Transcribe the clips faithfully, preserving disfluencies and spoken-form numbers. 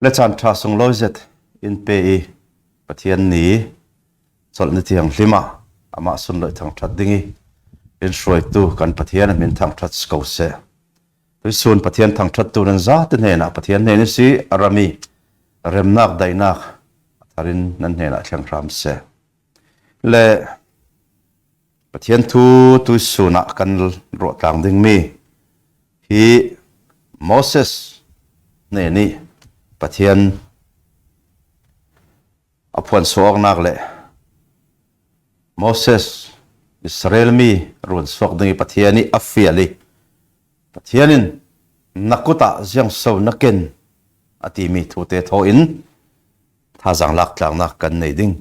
Le caan ṭha sunglawi zet in pe i Pathian ni chawlhni thianghlimah amah sunlawih thangṭhat ding i in hruaitu kan Pathian a hmin thangṭhat si ko seh. Tuisun Pathian thangṭhattu nan zate hnenah Pathian hnen i si a rami remnak daihnak a tharin nan hnenah thleng hram seh. Le Pathian thu tuisunah kan ruah tlang dingmi hi Moses hnen i Pathian a phuansuah awknak le Moses Israel mi ruansuak ding i Pathian i a fial i Pathian in na kutah ziangso na ken a timi thute thaw in thazaang lak tlangnak kan nei ding.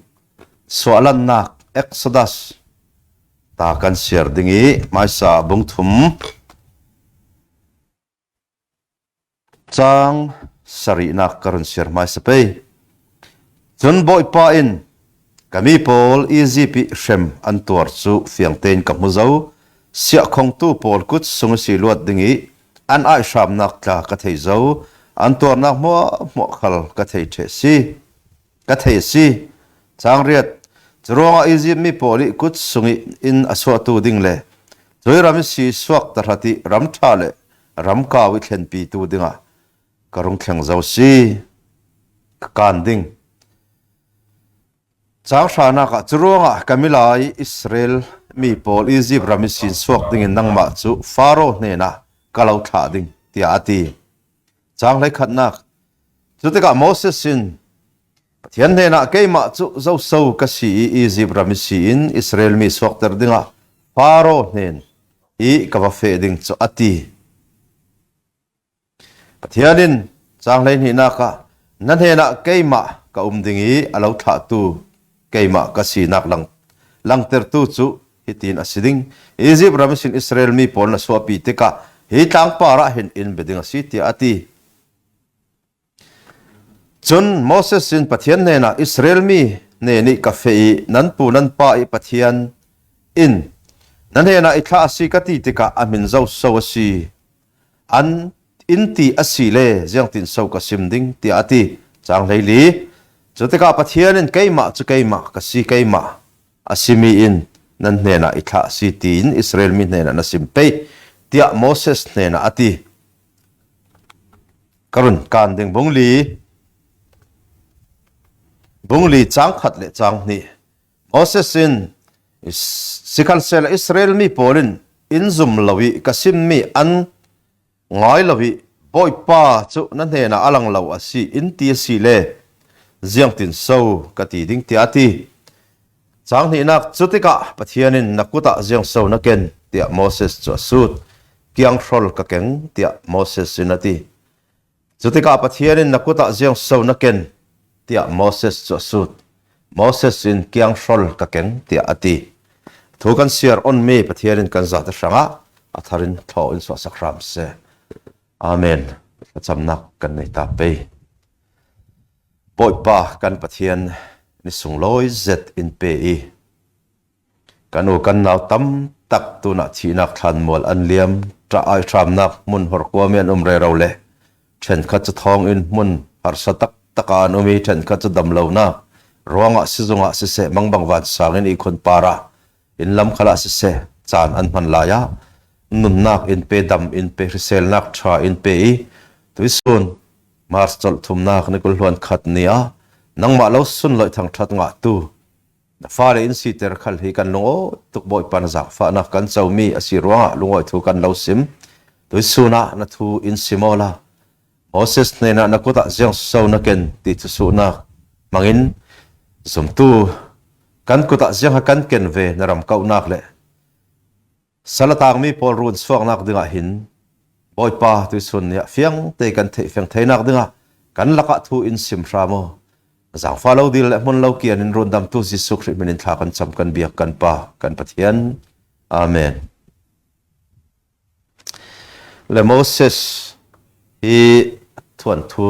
Suahlannak Exodus ta kan siar ding i hmaisa bung thum cang sarihnak ka run siar hmaisa pei. Cun Bawipa in ka mi pawl Izipt i hrem an tuar cu fiangtein ka hmu zo. Siahkhongtu pawl kut sung i si luat ding i an aihramnak tla ka thei zo. An tuarnak hmuahhmuah khal ka thei ṭheh si. Ka thei a si. Cang riat. Curuangah Izipt mi pawl i kut sung i in a suahtu ding le cuih ram i si suak tahrat i ram ṭha le ram kau i thlenpitu dingah ka rung thleng zo si. Ka kan ding. Cang hranak ah curuangah ka milai Israel mi pawl Izipt ram i sin suak dingin nangmah cu Faro hnenah ka lo thlah ding, tiah a ti. Cang hleikhatnak. Cutikah Moses in Pathian hnenah keimah cu zoso ka si i Izipt ram i si in Israel mi suakter dingah Faro hnen i ka va feh ding cu a ti. Pathian in cang hleihnihnak ah na hnenah keimah ka um ding i a lo thlahtu keimah ka sinak lang, langtertu cu hitin a si ding. Izipt ram ihsin Israel mi pawl na suahpi tikah hi tlang parah hin in bia ding a si, tiah a ti. Cun Moses in Pathian hnenah Israel mi hnen i ka feh i nan pu nan pa i Pathian in na hnenah i thlah a si ka ti tikah a hmin zoso a si. An in ti a si le ziangtin so ka sim ding, tiah a ti. Cang hleili. Cutikah Pathian in keimah cu keimah ka si, keimah a simi in nan hnenah i thlah a si tiin Israel mi hnenah na sim pei, tiah Moses hnenah a ti. Ka run kan ding bung li, bung li cang khat le cang hnih. Moses in, sikhalsehla Israel mi pawl in in zum lo i ka simmi an ngai lo i Bawipa cu na hnenah a lang lo a si in ti a si le ziangtin so ka ti ding, tiah a ti. Cang hnihnak. Cutikah Pathian in na kutah ziangso na ken, tiah Moses cu a sut. Kianghrol ka keng, tiah Moses in a ti. Cutikah Pathian in na kutah ziangso na ken, tiah Moses cu a sut. Moses in kianghrol ka keng, tiah a ti. Thu kan siar onmi Pathian in kan zate hrangah a tharin thlaw in suahsak hram seh. Amen. Thlacamnak kan nei ta pei. Bawipa kan Pathian ni sunglawi zet in pe i kan u kan nau tam tak tunah thihnak thlanmual an liam, ṭah aihramnak hmun horkuami an um rero le ṭhenkhat cu thawngin hmun harsa tak takah an um i ṭhenkhat cu damlonak ruangah sizungah siseh, mangbang vansangin ihkhun parah inn lam khalah siseh, caan an hman lai ah nunnak in pe, dam in pe, hriselnak ṭha in pe i tuisun March colh thumnak ni kul hluan khat ni ah nangmah lo sunlawih thangṭhat ngahtu na fale in siter khal hi kan lungawi tuk Bawipa na zaangfahnak kan comi a si ruangah lungawi thu kan lo sim. Tuisun ah na thu in sim awla Moses hnenah na kutah ziangso na ken ti thusuhnak hmangin zumtu kan kutah ziangha kan ken ve na ram kauhnak le salatangmi pawl runsuaknak dingah hin Bawipa tuisun ni ah fiangte kan theih feng theinak dingah kan lakah thu in sim hram aw. Zaangfah lo dil le hmun lo kian in rundamtu Jesuh Khrih hmin in thla kan cam kan biak kan Pa kan Pathian. Amen. Le Moses hi thuanthu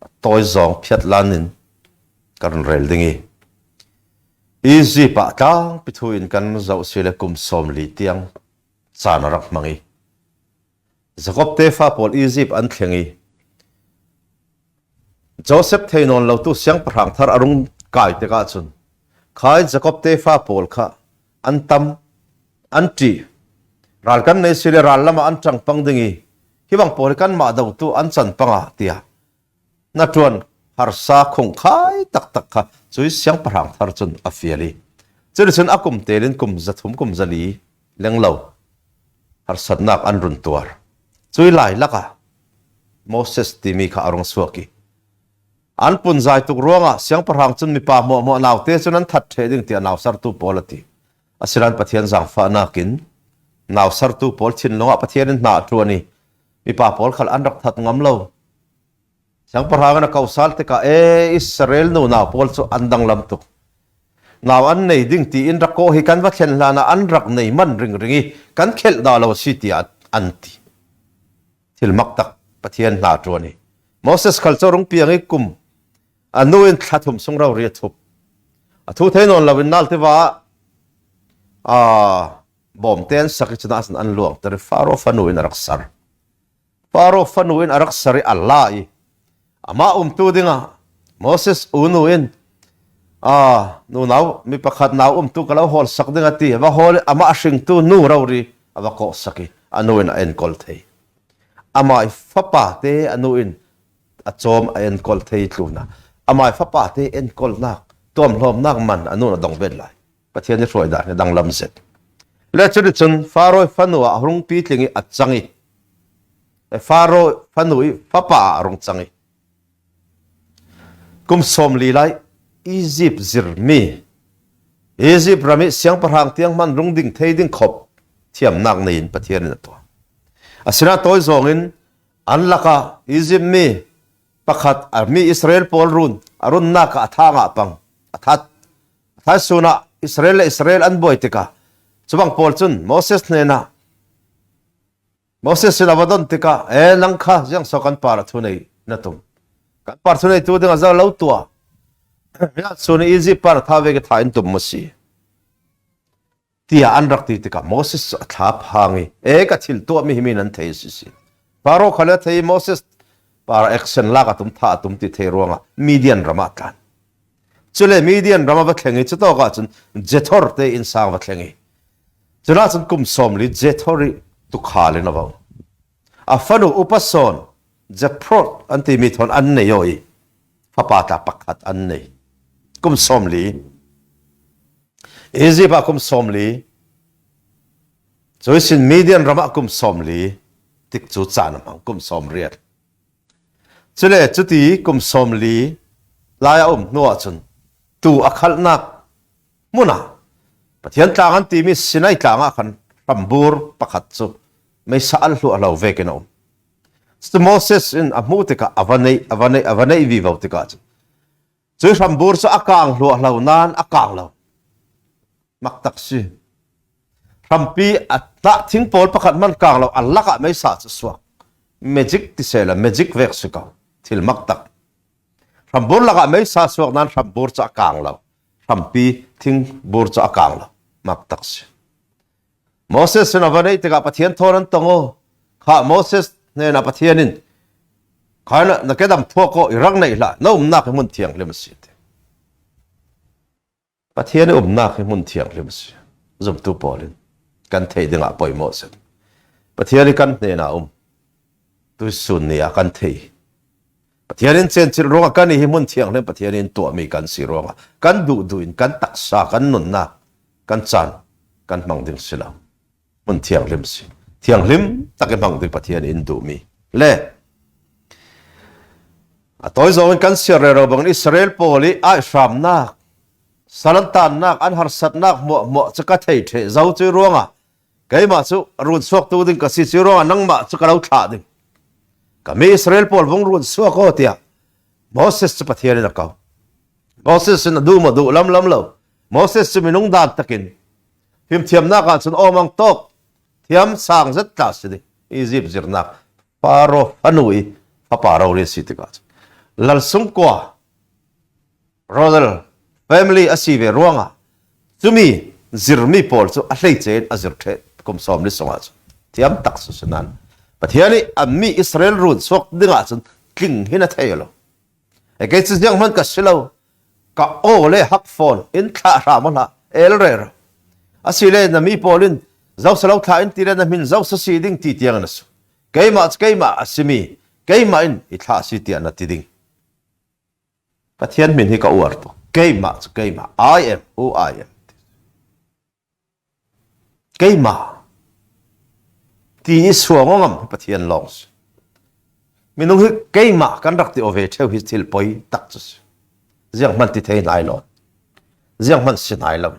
a tawi zawng phiat lan in kan rel ding i Izipt ah tlangpi thu in kan zoh si le kum sawmli tiang caan a rak hmang i Jakob tefa pawl Izipt an thleng i Joseph thei nawn lotu siangpahrang thar a rung kai tikah cun, khai Jakob tefa pawl kha an tam, an ṭih. Ral kan nei si le ral lamah an ṭangpang ding i, hibang pawl hi kanmah dotu an canpang a, tiah hnaṭuan harsa khungkhai taktak kha cui siangpahrang thar cun a fial i, cun kum telin kum zathum kum zali lenglo harsatnak an run tuar. Cui lai lakah Moses timi kha a rung suak i, an pun zai tuk ruangah siangpahrang cun mipa hmuahhmuah naute cun an that ṭheh ding tiah nausertu pawl a ti. Asinain Pathian zaangfahnak in nausertu pawl thinlung ah Pathian in hna a ṭuan i, mipa pawl khal an rak that ngam lo. Siangpahrang in a ko sal tikah, e, Israel nunau pawl cu an danglam tuk. Nau an nei ding tiin rak kawh hi kan va thlen hlanah an rak nei man ringring i kan khelh dah lo a si, tiah an ti. Thil maktak Pathian hna ṭuan i Moses khal cu a rung piang i kum a nu in thla thum sung rori a thup. A thu thei nawn loin nal tiva ah, aa, bawmte an sak i cun ahcun an luangter i Faro fanu in a rak ser. Faro fanu in a rak ser i a la i, amah umtu dingah Moses unu in, aa, nunau mi pakhat nau umtu ka lo hawlsak ding a ti. A va hawl i amah a hringtu nu rori a va kawhsak i a nu in a enkawl thei. Amah i fapate a nu in a cawm a enkawl thei tlunah amah i fapate enkawlnak, tuamhlawmnak man a nu in a dong vet lai. Pathian i hruaidan hi a danglam zet. Le cun, cun Faro fanu ah a rung pitling i a cang i, Faro fanu i fapa ah a rung cang i, kum sawmli lai Izipt zirmi, Izipt ram i siangpahrang tiang hman rung ding thei ding khop thiamnak nei in Pathian in a tuah. Asinain tawi zawngin an lakah Izipt mi pakhat a mi Israel pawl run a runnak ah a tha ngah pang, a that. A thaisun ah Israel le Israel an buai tikah cubang pawl cun Moses hnenah, Moses in a va don tikah, e, nang kha ziangso kan par a thunei na tum? Kan par thuneitu ding a zo lo tuah. Sun Izipt pan a tha vek i tha in tum maw si? Tiah an rak ti tikah Moses cu a thlaphang i, e, ka thil tuahmi hi mi nan thei a si si. Faro khal a thei i Moses par action lak a tum, tha a tum ti thei ruangah Midian ram ah tlan. Cule Midian ram a va thleng i, cutawk ah cun Jethor te innsang va thleng i, cunah cun kum sawmli Jethor i tukhal in a va um. A fanu upa sawn Jethro an timi thawn an nei aw i, fapa tla pakhat an nei. Kum sawmli. Izipt ah kum sawmli, cuihsin Midian ram ah kum sawmli, tikcu caan a hmang, kum sawmriat. Cule cuti kum sawmli lai a um hnu ahcun tuu a khalhnak hmun ah Pathian tlang an timi Sinai tlang ah khan hrambur pakhat cu meisa al hluah lo vekin a um. Cucu Moses in a hmuh tikah a va neih, a va neih, a va neih vivo tikah cun, cui hrambur cu a kang hluah lo nain a kang lo. Maktak si. Hrampi a tlah thing pawl pakhat hman kang lo, a lakah meisa cu suak. Magic ti sehla, magic vek si ko. Thil maktak. Hrambur lakah meisa suak nain hrambur cu a kang lo. Hrampi thingbur cu a kang lo. Maktak si. Moses in a va neih tikah Pathian thawn an tong aw. Kha Moses hnenah Pathian in, kha na, na kedam phuak aw, i rak neih hlah, na umnak hi hmun thianghlim a si, ti. Pathian i umnak hi hmun thianghlim a si. Zumtu pawl in kan theih dingah poimawh zet. Pathian i kan hnenah um. Tuisun ni ah kan thei. Pathian in cencilh ruangah kan i hi hmun thianghlim Pathian in tuahmi kan si ruangah kan duhduh in kan taksa, kan nunnak, kan caan kan hmang ding si lo. Hmun thianghlim si. Thianghlim tak i hmang ding Pathian in duhmi. Le a tawi zawngin kan siar rero bangin Israel pawl i aihramnak, salantannak, an harsatnak hmuahhmuah cu ka thei ṭheh zo cuih ruangah keimah cu runsuaktu ding ka si cuih ruangah nangmah cu ka lo thlah ding. Ka mi Israel pawl vung runsuak aw, tiah Moses cu Pathian in a ko. Moses in a duh maw duh lamlam lo. Moses cu minung dan takin fimthiamnak ah cun awmang tawk thiam sang zet tla si ding. Izipt zirnak Faro fanu i fapa rori a si tikah cun lal sungkua, royal family a si ve ruangah cumi zirmi pawl cu a hleice in a zir ṭheh kum sawmli sungah cun thiam tak si si nain Pathian i a mi Israel runsuak dingah cun tling hin a thei lo. E, kei cu zianghman ka si lo, ka aw le hak fawn in thlah hram aw hlah, el rero. A si le na mi pawl in Joshua lo thlah in ti le na hmin Joshua si ding ti tiang na si. Keimah cu keimah a si mi, keimah in i thlah a si tiah na ti ding. Pathian hmin hi ka uar tuk. Keimah cu keimah, I am who I am. Keimah ti i suang aw ngam hi Pathian lawng si. Minung hi keimah kan rak ti aw ve ṭheu hi thil poi tak cu si. Zianghman ti thei nai lo. Zianghman si nai lo.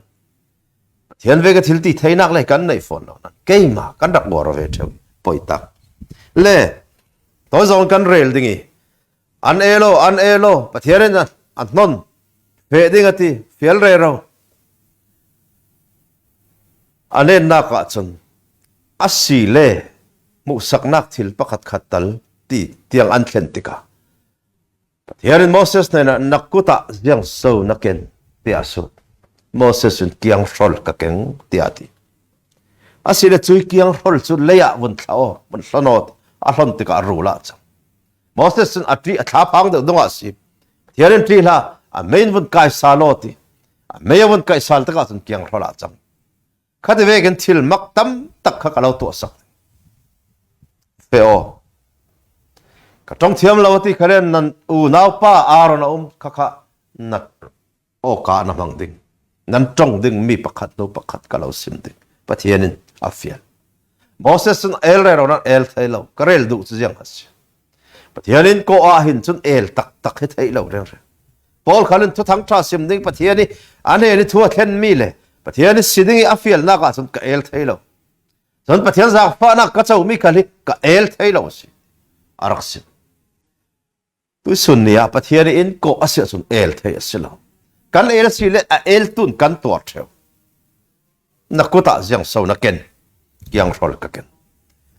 Pathian ve ka thil ti theinak le kan nei fawn lo. Keimah kan rak uar aw ve ṭheu hi poi tak. Le, tawi zong kan rel ding i, an el aw, an el aw, Pathian in a, a hnon feh ding a ti, fial rero. A nennak ah cun a si le hmuhsaknak thil pakhat khat tal ti tiang an thlen tikah Pathian in Moses hnenah, "Na kut ah ziang so na ken?" tiah a sut. Moses in, "Kianghrol ka keng," tiah a ti. A si le cui kianghrol cu lei ah vun thlah aw, vun hlon aw, a hlon tikah a rul ah cang. Moses cun a ṭih, a thlaphang deuh dongah a si. Pathian in, "Ṭih hlah, a mei in vun kaisal aw," ti. A mei a vun kaisal tikah cun kianghrol ah cang. Khati vekin thil mak tam tak kha ka lo tuahsak. Feh aw. Ka ṭong thiam lo a ti kha le nan unaupa Aaron a um kha kha na awka na hmang ding, nan ṭong ding mi pakhat hnu pakhat ka lo sim ding. Pathian in a fial. Moses cun el rero nan el thei lo, ka rel duh cu ziang a si. Pathian in kawh ah hin cun el taktak hi theih lo ringring. Paul khal in Thuthang ṭha sim ding Pathian i a hnen i thu a thlenmi le Pathian i si ding i a fialnak ah cun ka el thei lo. Cun Pathian zaangfahnak ka comi khal hi ka el thei lo a si. A rak sim. Tuisun ni ah Pathian in kawh a si ahcun el thei a si lo. Kan el a si le a el tun kan tuar ṭheu. Na kut ah ziang so na ken? Kianghrol ka ken.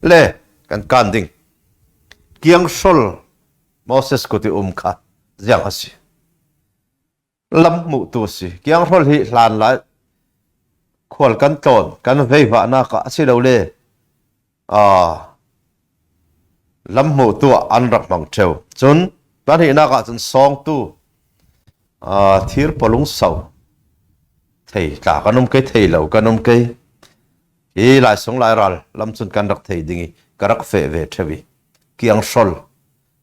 Le kan kan ding. Kianghrol Moses kut i um kha ziang a si. Lam hmuhtu a si. Kianghrol hi hlan lai khual kan tlawn, kan veivahnak ah a si lo le, aa, lam hmuhtu ah an rak hmang ṭheu. Cun pahnihnak ah cun sawngtu, aa, thir palung so thei tla kan um kei, thei lo kan um kei. Hi laisung lairal lam cun kan rak thei ding i ka rak feh ve ṭheu i, kianghrol,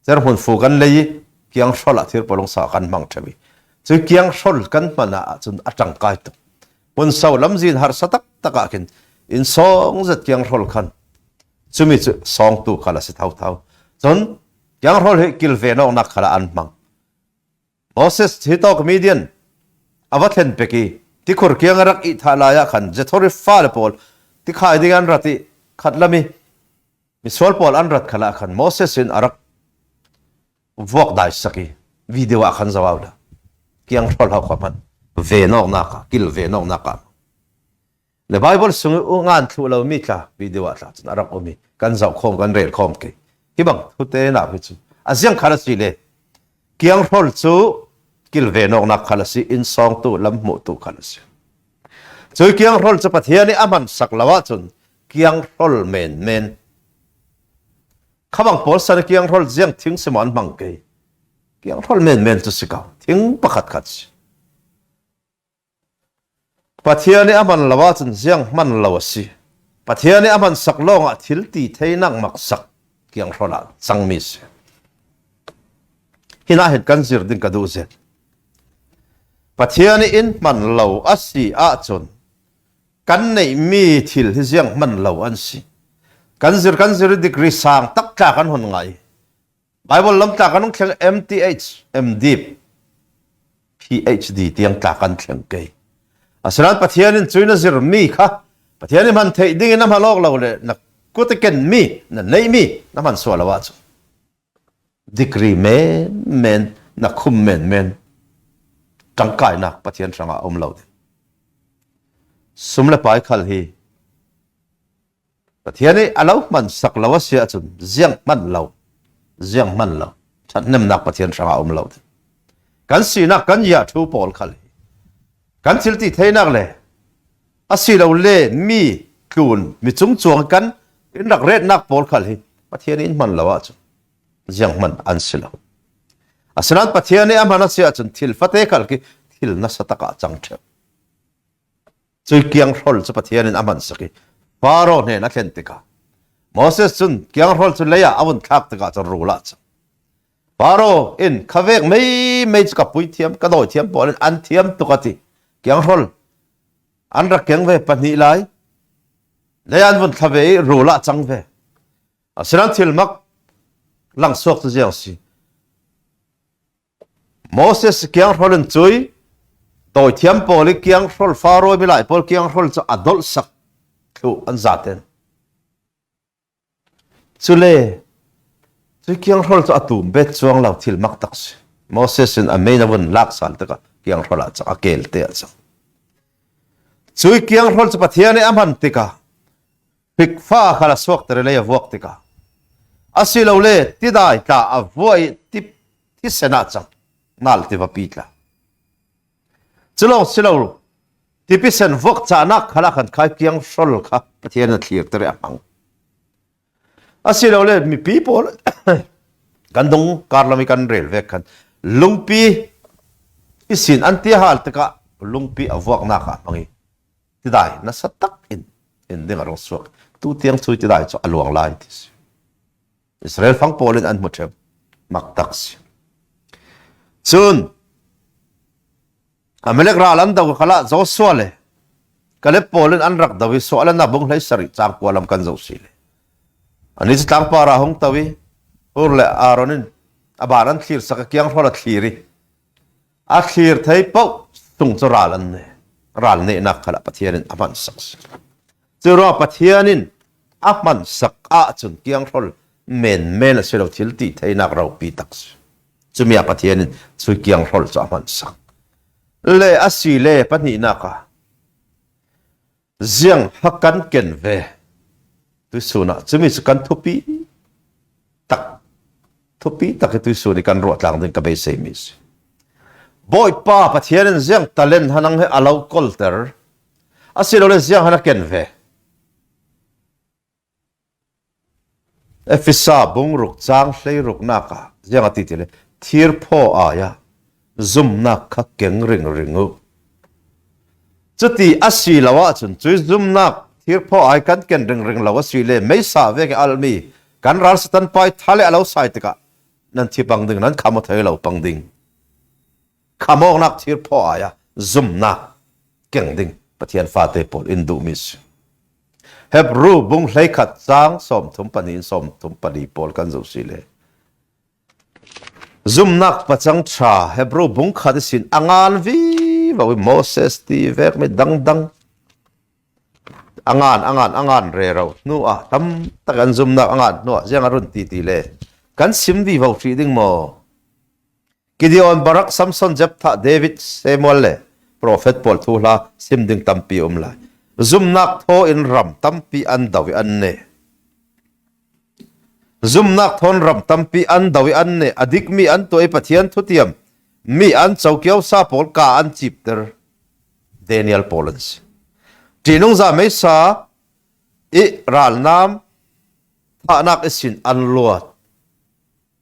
cerhmun fu kan lei i, kianghrol ah thir palung so kan hmang ṭheu i, cu kianghrol kan hman ah cun a ṭangkai tuk. Hmun so lamzin harsa taktak ah khin inn sawng zet kianghrol khan cumi cu sawngtu khal a si thotho. Cun kianghrol hi kilvenawknak khal ah an hmang. Moses hi tawk Midian a va thlen pek i, tikhur kiang a rak ih thah lai ah khan Jethro ri fale pawl tikhai ding an rat i, khat lam i misual pawl an rat khal ah khan Moses in a rak vuak daisak i, video ah khan zoh au la. Kianghrol hau kha hman, venawknak ah, kilvenawknak ah. Le Bible sung i u ngan thluh lomi tla video ah tla cun a rak um i kan zoh khawm, kan rel khawm kei. Hi bang thute nau hi cu a ziang khal a si le, kianghrol cu kilvenawknak khal a si, inn sawngtu, lam hmuhtu khal a si. Cui kianghrol cu Pathian i a hmansak lo ahcun kianghrol menmen. Kha bang pawl san i kianghrol ziang thing si maw an hmang kei. Kianghrol menmen cu si ko, thing pakhat khat si. Pathian i a hman lo ahcun ziang hman lo a si. Pathian i a hmansak lawngah thil ti theinak maksak kianghrol ah cangmi a si. Hinah hin kan zir ding ka duh zel. Pathian i in hman lo a si ahcun kan neihmi thil hi ziang hman lo an si. Kan zir, kan zir i degree sang tak tla kan hun ngah i, Bible lam tla kan hung thleng, M T H, M Div, P H D tiang tla kan thleng kei. Asinain Pathian in cui na zirmi kha Pathian i hman theih dingin na hman awk lo le na kut i kenmi, na neihmi na hman sual lo ahcun degree menmen, na khum menmen, ṭangkainak Pathian hrangah a um lo ding. Sum le pai khal hi Pathian i a lo hmansak lo a si ahcun ziang hman lo, ziang hman lo, ṭhathnemnak Pathian hrangah a um lo ding. Kan sinak, kan yiah ṭhu pawl khal hi kan thil ti theinak le a si lo le mi tlun, mi cungcuang kan in rak retnak pawl khal hi Pathian in hman lo ahcun ziang hman an si lo. Asinain Pathian ih a hman a si ahcun thil fate khal khi thil nasa takah a cang ṭheuh. Cui kianghrawl cu Pathian in a hmansak ih Faro hnen a thlen tikah Moses cun kianghrawl cu lei ah a vun thlak tikah cun rul ah a cang. Faro in khavek meimei cu ka puithiam, ka dawithiam pawl in an thiam tuk a ti. Kianghrawl an rak keng ve pahnih lai. Lei ah an vun thla ve ih rul ah a cang ve. Asinain thil mak langsuak cu ziang a si. Moses kianghrawl in cui dawithiam pawl ih kianghrawl, Faro ih milai pawl kianghrawl cu a dolhsak thluh an zaten. Cule cui kianghrawl cu a tum bet cuang lo, thil mak tak si. Moses in a mei na vun lak sal tikah kianghrawl ah cang, a kelte ah cang. Cui kianghrawl cu Pathian ih a hman tikah hrik fa khal a suakter ih lei a vuak tikah, asilole tidai tla a vuah ih ti, thisen ah cang, nal tivapi tla. Cu lawng si lo, tipi sen vuak cahnak khalah khan khai kianghrawl kha Pathian in a thlirter ih a hmang. Asilole mipi pawl kan dung kar lam ih kan rel vek khan lungpi ihsin an ti hal tikah lungpi a vuaknak ah a hmang ih tidai nasa tak in in ding a rung suak. Tutiang cui tidai cu a luang lai ti si. Israel fang pawl in an hmu ṭheuh, mak tak si. Cun Amalek ral an do khalah Joshua le Kaleb pawl in an rak do ih suahlannak bung hleisarih cang kua lam kan zoh si le. Anih cu tlangpar ah hung to ih Hur le Aaron in a ban an thlirsak ih kianghrawl a thlir ih a thlir thei paoh sung cu ral an ne. Ral nehnak khalah Pathian in a hmansak si. Curuangah Pathian in a hmansak ahcun kianghrawl menmen a si lo, thil ti theinak ropi tak si. Cumi ah Pathian in cui kianghrawl cu a hmansak. Le asile pahnihnak ah ziang ha kan ken ve. Tuihsun ah cumi cu kan thupi tak, thupi tak hi tuihsun ih kan ruah tlang ding ka beiseimi si. Bawipa Pathian in ziang talent ha nang hi a lo kolter, asilole ziang ha na ken ve. Efesa bung ruk cang hleiruknak ah ziang a ti tile, thirphaw ai ah zumnak kha keng ringring uh. Cuti a si lo ahcun cui zumnak thirphaw ai kan ken ringring lo asile, meisa vek ih almi kan ral Satan pa ih tha le a lo sai tikah nan thi pang ding, nan kham aw thei lo pang ding. Khamawknak thirphaw ai ah zumnak keng ding Pathian fate pawl in duhmi si. Hebru bung hleikhat cang sawmthum pahnih in sawmthum pali pawl kan zoh si le, zumnak pacang ṭha Hebru bung khat ihsin a ngan vivo ih Moses ti vek mi dangdang a ngan, a ngan, a ngan rero hnuah tam tak an zumnak a ngan hnuah ziang a run ti ti le kan sim vivo hrih ding maw? Gideon, Barak, Samson, Jephthah, David, Samuel le profet pawl thuhla sim ding tampi a um lai. Zumnak thaw in ram tampi an do ih an ne. Zumnak thawn ram tampi an do ih an ne. A dikmi an tuah ih Pathian thutiam mi an co kiosa pawl ka an cipter. Daniel pawl an si. Ṭihnungza meisa ih ralnam thahnak ihsin an luat.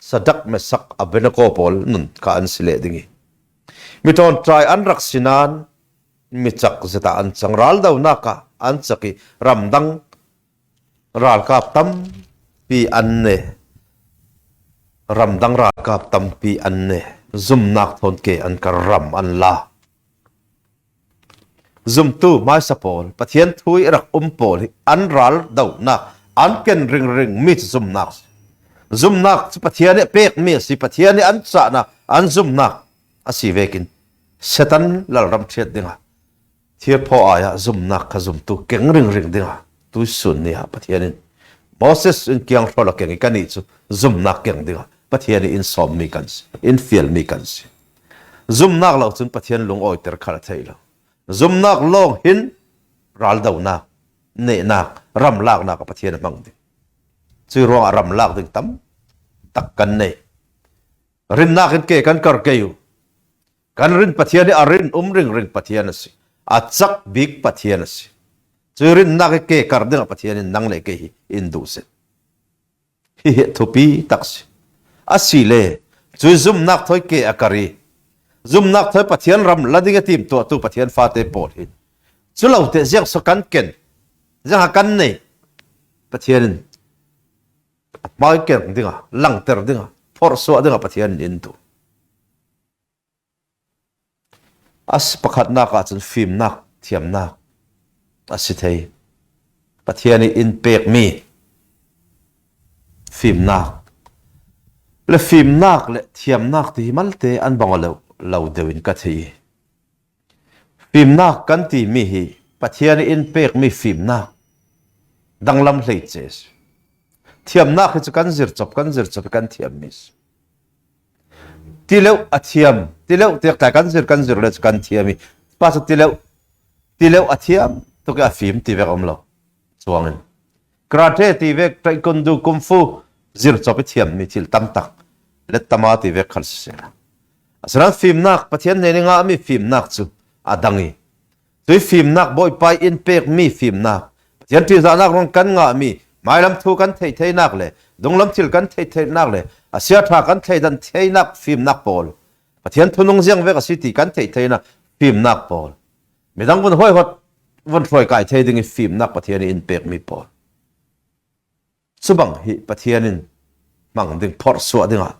Sadak, Mesak, Abednego pawl nun kha an si leh ding ih, mi ṭawnṭai an rak si nain mi cak zet ah an cang. Raldonak ah an cak ih ramdang ralkap tampi an ne. Ramdang ralkap tampi an ne. Zumnak thawn ke an kar, ram an la. Zumtu hmaisa pawl, Pathian thu ih rak um pawl hi an raldonak, an ken ringring mi cu zumnak si. Zumnak cu Pathian ih a pekmi a si, Pathian ih an cahnak, an zumnak a si vekin Satan lalram ṭhiat dingah, thirphaw ai ah zumnak kha zumtu keng ringring dingah tuihsun ni ah Pathian in Moses in kianghrawl a keng ih kannih cu zumnak keng dingah Pathian ih in sawmmi kan si, in fialmi kan si. Zumnak lo cun Pathian lungawiter khal a theih lo. Zumnak lawng hin raldonak, nehnak, ramlaknak ah Pathian a hmang ding. Cui ruangah ramlak ding tam tak kan nei. Rinnak in ke kan kar kei uh. Kan rin Pathian hi a rin um ringring Pathian a si. A cak bik Pathian a si. Cui rinnak ih ke kar dingah Pathian in nang le kei hi in duh seh. Hi hi thupi tak si. Asile Cui zumnak thawi ke a kar i, zumnak thawi Pathian ram la ding a timtuahtu Pathian fate pawl hi. Cu lo teh ziang so kan ken, ziang a kan nei, Pathian in hmai keng dinga, langter dinga, phorhsuah dinga Pathian in in tu. A si pakhatnak ahcun fimnak, thiamnak a si thei. Pathian i in pekmi fimnak le fimnak le thiamnak ti hi malte an bang aw lo, lo deuh in ka thei i, fimnak kan timi hi Pathian i in pekmi fimnak danglam hleice a si. Thiamnak hi cu kan zir cop, kan zir cop i kan thiammi a si. Ti leuh a thiam, ti leuh tiak tlai kan zir, kan zir le cu kan thiam i, pa cu ti leuh, ti leuh a thiam tuk i a fim ti vek a um lo. Cuangin karate ti vek, taekwondo, kung fu, zir cop i thiammi thil tam tak, lettama ti vek khal siseh. Asinain fimnak, Pathian hnen i ngahmi fimnak cu a dang i, tui fimnak, Bawipa i in pekmi fimnak, Pathian ṭihzahnak ruang kan ngahmi, hmailam thu kan theih theinak le dunglam thil kan theih theinak le a sia ṭha kan thleidan theinak fimnak pawl, Pathian thunung ziang vek a si ti kan theih theinak fimnak pawl, midang vun huaihawt, vun hruai kai thei ding i fimnak Pathian i in pekmi pawl, cubang hi Pathian in hmang ding, phorhsuah dingah,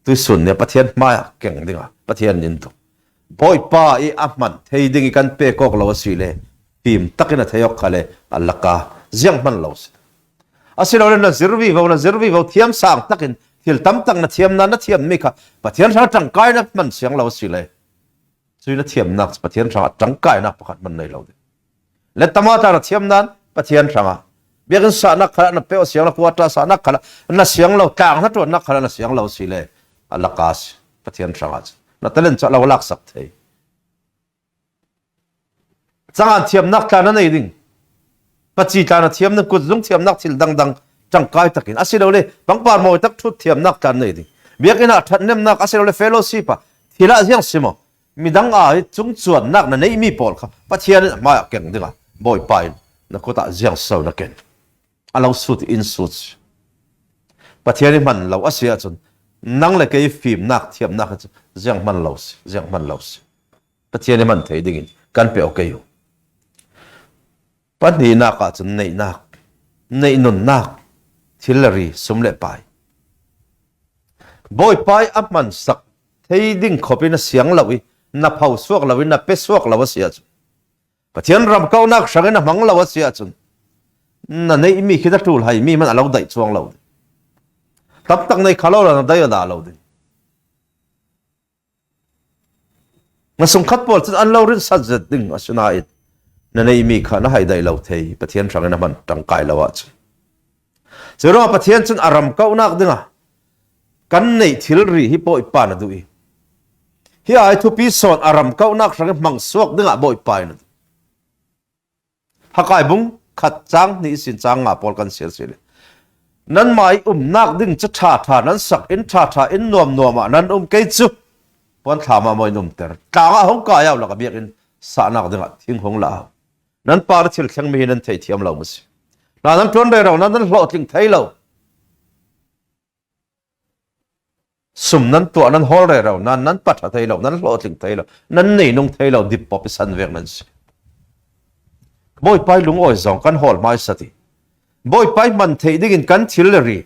tuisun nih Pathian hmaiah keng dingah Pathian in in tu. Bawipa i a hman thei ding i kan pek awk lo a si le, fim takin a thei awk kha le a lak a ziang hman lo si. Asilole na zir vivo, na zir vivo, thiam sang takin thil tam tak na thiam nain na thiammi kha Pathian hrang ṭangkai na hman siang lo a si le, cui na thiamnak cu Pathian hrangah ṭangkainak pakhat hman nei lo ding. Lettama tla na thiam nain Pathian hrangah, biakinn sahnak khalah na peuh a siang lo, kuata sahnak khalah na siang lo, tlang hnaṭuannak khalah na siang lo si le, a lak a si. Pathian hrangah cu na talent cu a lo laksak thei. Cangan thiamnak tla na nei ding. Paci tla na thiam ding, kutzung thiamnak thil dangdang ṭangkai takin, asilole pangpar mawi tak ṭhut thiamnak tla na nei ding. Biakinn ah ṭhatnemnak, asilole fellowship ah, thil ah ziang si maw, midang aa hi cungcuannak na neihmi pawl kha Pathian in a hmaiah keng dingah Bawipa in na kut ah ziang so na ken, a lo sut in sut si. Pathian i hman lo a si ahcun nang le kei fimnak, thiamnak hi cu ziang hman lo si, ziang hman lo si. Pathian i hman thei dingin kan pe aw kei u. Pahnihnak ahcun neihnak, neih nunnak, thil le ri, sum le pai. Bawipa i a hmansak thei ding khop i na siang lo i, na pho suak lo i, na pe suak lo a si ahcun, Pathian ram kauhnak hrang i na hmang lo a si ahcun, na neihmi khi na ṭul haimi hman a lo daih cuang lo ding. Tam tak nei kha lo la na daih aw dah lo ding. Na sungkhat pawl cun an lo rinsat zet ding, asinain na neihmi kha na hai daih lo thei, Pathian hrang i na hman ṭangkai lo ahcun. Curuangah Pathian cun a ram kauhnak dingah kan neih thilri hi Bawipa na duh i, hi ai thupi sawn a ram kauhnak hrang i hmang suak dingah Bawipa i na duh. Hagai bung khat cang hnih ihsin cang nga pawl kan siar si le, nanmah i umnak ding cu ṭha ṭha nan sak, inn ṭha ṭha, inn nuam nuam ah nan um kei cu, puan thlam ah maw in umter. Tlang ah hung kai au lak a biakinn sahnak dingah thing hung la au. Nan par thil thlengmi hi nan theithiam lo maw si? Hna nan ṭuan rero nan, nan hlawhtling thei lo. Sum nan tuah, nan hawl rero nan, nan paṭha thei lo, nan hlawhtling thei lo, nan neinung thei lo, dippop i san vek nan si. Bawipa i lungawi zong kan hawl hmaisat i, Bawipa i hman theih dingin kan thil le ri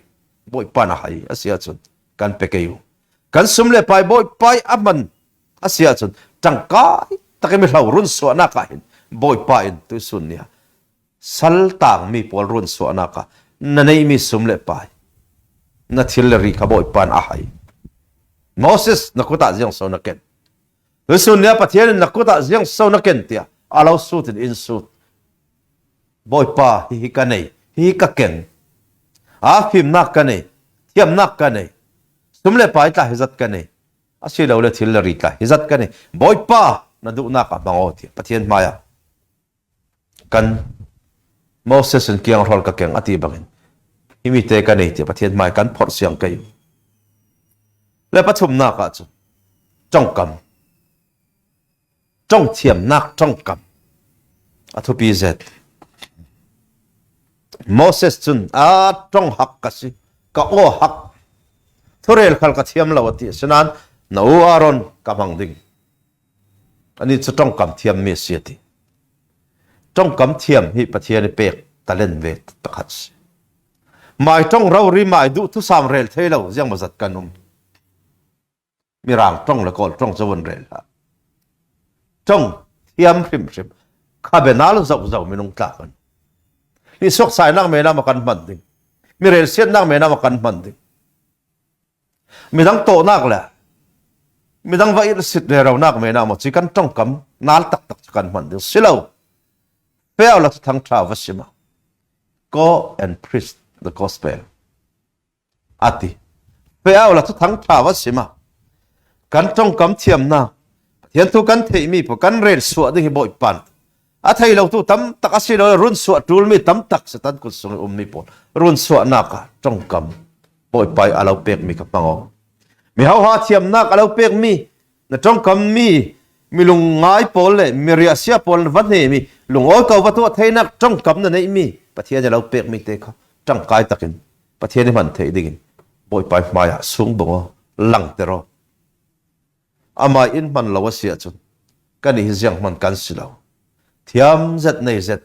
Bawipa na hai a si ahcun kan pe kei u. Kan sum le pai Bawipa i a hman a si ahcun ṭangkai takin mihlo runsuahnak ah hin Bawipa in tuisun nia saltangmi pawl runsuahnak ah na neihmi sum le pai, na thil le ri kha Bawipa in a hai. Moses, na kut ah ziang so na ken? Tuisun nia Pathian in na kut ah ziang so na ken tiah a lo sut in in sut. Bawipa, hihi ka nei, hihi ka ken. A fimnak ka nei, thiamnak ka nei, sum le pai tla hi zat ka nei, asilole thil le ri tla hi zat ka nei. Bawipa, na duhnak ah hmang aw tiah Pathian hmaiah kan Moses in kiang hrawl ka keng a ti bangin, himi te ka nei tiah Pathian hmai kan phorh siang kei u. Le pathumnak ah cu ṭongkam, ṭongthiamnak ṭongkam a thupi zet. Moses cun, a ṭong hak ka si, ka aw hak, Thurel khal ka thiam lo a ti, asinain na u Aaron ka hmang ding. Ani cu ṭongkam thiam mi a si a ti. Ṭongkam thiam hi Pathian i pek talent ve pakhat a si. Mai ṭong rori mai duh thusam rel thei lo ziangmazat kan um. Mirang ṭong le Kawl ṭong cu vun rel hlah. Ṭong thiam hrimhrim. Kha benal zohzoh minung tlak kan. Nisuak sainak menam a kan hman ding. Mi relsiatnak menam a kan hman ding. Midang tawhnak le midang va irsit reronak menam a ci kan ṭongkam nal taktak cu kan hman ding. Si lo. Feh u la thuthang ṭha va sim a. Go and preach the gospel. A ti. Feh u la thuthang ṭha va sim a. Kan ṭongkam thiamnak, Pathian thu kan theihmi pawl kan rel suah ding hi Bawipa in. A thei lo tu tam tak a si lo, run suah ṭulmi tam tak Satan kut sung i ummi pawl run suahnak ah ṭongkam Bawipa i a lo pekmi ka hmang aw. Mi hoha thiamnak a lo pekmi, na ṭongkammi, mi lungngai pawl le mi riahsia pawl na va hnemi, lungawi ko va tuah theinak ṭongkam na neihmi Pathian i lo pekmi te kha ṭangkai takin Pathian i hman theih dingin Bawipa i hmaiah sung bung aw, langter aw. Amah in hman lo a si ahcun kan i hi zianghman kan si lo. Thiam zet nei zet,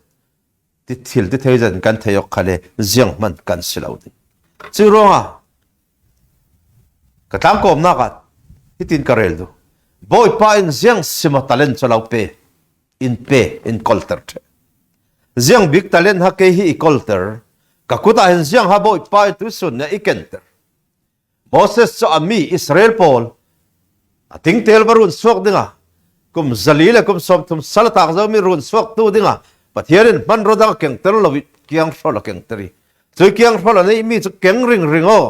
ti thil ti thei zet kan thei awk kha le zianghman kan si lo ding. Cu ruangah ka tlangkawmnak ah hitin ka rel duh. Bawipa in ziang sima talent cu lo pe, in pe, in kolter ṭheh. Ziang bik talent ha kei hi i kolter, ka kut ah hin ziang ha Bawipa in tuisun nih i kenter. Moses cu a mi Israel pawl a tingtel va run suak dingah, kum zali le kum sawmthum sal a tang zomi run suaktu dingah Pathian in hmanraw dang a kengter lo i kianghrol a kengter i, cui kianghrol a neihmi cu keng ringring aw.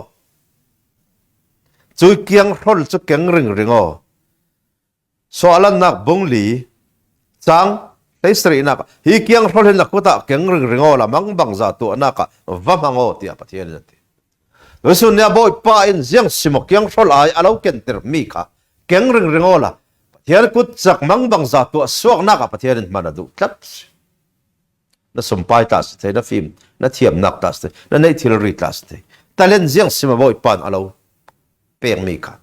Cui kianghrol cu keng ringring aw. Suahlannak bung li cang hleisarihnak, hi kianghrol hin na kut ah keng ringring aw la, mangbangza tuahnak ah va hmang aw, tiah Pathian in a ti. Tuisun nih a Bawipa in ziang sim aw kianghrol ai a lo kentermi kha keng ringring aw la, Pathian kut cak mangbangza tuah suaknak ah Pathian in hman a duh tlat si. Na sumpai tla si thei, na fim, na thiamnak tla si thei, na neih thilri tla si thei. Talent ziang sim a Bawipa in a lo pekmi kha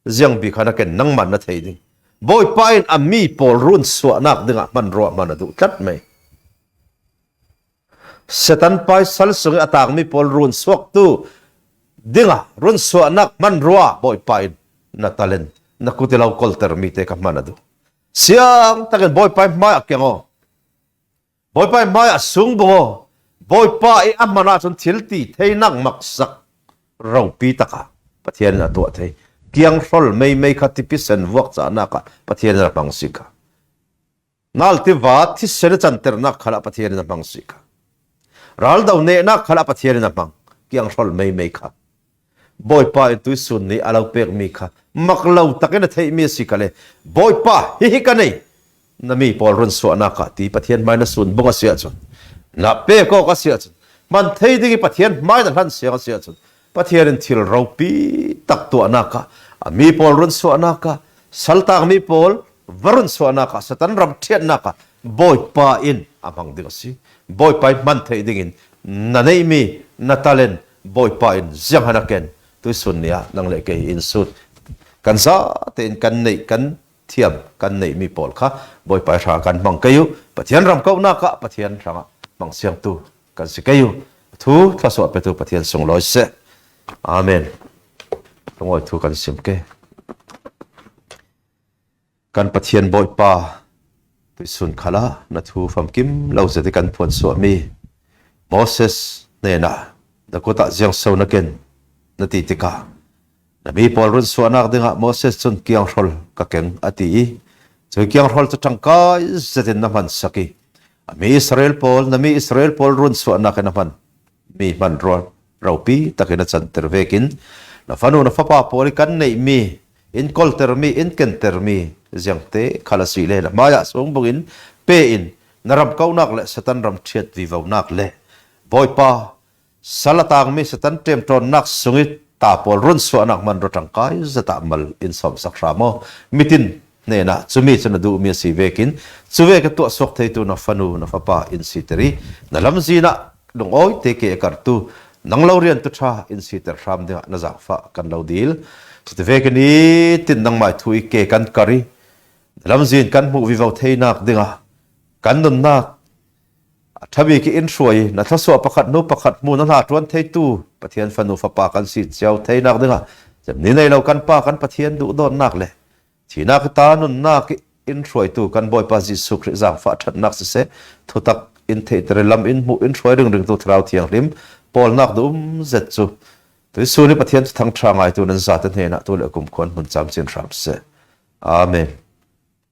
ziang bik kha na ken nangmah na thei ding. Bawipa in a mi pawl run suahnak dingah hmanrua hman a duh tlat mai. Satan paisal sungih a tangmi pawl run suaktu dingah run suahnak hmanrua Bawipa in na talent, na kut i lo koltermi te kha hman a duh. Siang takin Bawipa i hmai a keng aw. Bawipa i hmai ah sung bung aw. Bawipa i a hman ahcun thil ti theinak maksak ropi takah Pathian in a tuah thei. Kianghrol meimei kha tipi sen vuak cahnak ah Pathian in a hmang si kha. Nal tiva thisen a canternak khalah Pathian in a hmang si kha. Raldo nehnak khalah Pathian in a hmang. Kianghrol meimei kha. Bawipa in tuisun nih a lo pekmi kha mak lo takin a theihmi a si kha le, Bawipa, hihi ka nei, na mi pawl run suahnak ah ti Pathian hmai na sun bung a si ahcun, na pek awk a si ahcun, hman thei ding i Pathian hmai na hlan siang a si ahcun, Pathian in thil ropi tak tuahnak ah, a mi pawl run suahnak ah, saltang mi pawl va run suahnak ah, Satan ram ṭhiatnak ah Bawipa in a hmang ding a si. Bawipa i hman theih dingin na neihmi na talent Bawipa in ziang han a ken. Tuisun ni ah nang le kei in sut kan zate in kan neih, kan thiam, kan neihmi pawl kha Bawipa i hrang kan hmang kei uh. Pathian ram kohnak ah Pathian hrangah hmang siangtu kan si kei uh. Thu thluasuah petu Pathian sunglawi seh. Amen. Lungawi thu kan sim ke. Kan Pathian Bawipa, tuisun khalah na thu famkim lo zet i kan phuan suahmi Moses hnenah na kut ah ziangso na ken na ti tikah, na mi pawl run suahnak dingah Moses cun kianghrol ka keng a ti i, cu kianghrol cu ṭangkai zetin na hmansak i, a mi Israel pawl, na mi Israel pawl run suahnak in a hman mi hmanrua ropi takin a canter vekin, na fanu na fapa pawl i kan neihmi, in koltermi, in kentermi ziangte khal a si le na hmaiah sung bungin pe in, na ram kohnak le Satan ram ṭhiat vivonak le Bawipa, sal a tangmi Satan ṭemṭawnnak sung i ta pawl run suahnak hmanrua ṭangkai zet ah mal in sawmsak hram aw. Mitin hnenah cumi cu na duhmi a si vekin, cu vek a tuahsuak theitu na fanu, na fapa in siter i, na lamzin ah lungawi te ke a kartu, nang lo riantu ṭha in siter hram dingah na zangfah kan lo dil. Cuti vekin i tin nangmai thu i ke kan kar i, na lamzin kan hmuh vivo theinak dingah kan nunnak a ṭha bik i in hruai i, na thluasuah pakhat hnu pakhat hmu na hla ṭuan theitu Pathian fanu fapa kan si cio theinak dingah, cem ni nei lo kan Pa kan Pathian duhdawtnak le thihnak i ta nunnak i in hruaitu kan Bawipa Jesuh Khrih zangfah ṭhatnak siseh, thutak in theihter i lam in hmuh in hruai ringringtu Thlarau Thianghlim pawlnak duh um zet cu tuisun i Pathian thuthang ṭha ngaitu nan zate hnenah tu le kumkhuan hmun camcin hram seh. Amen.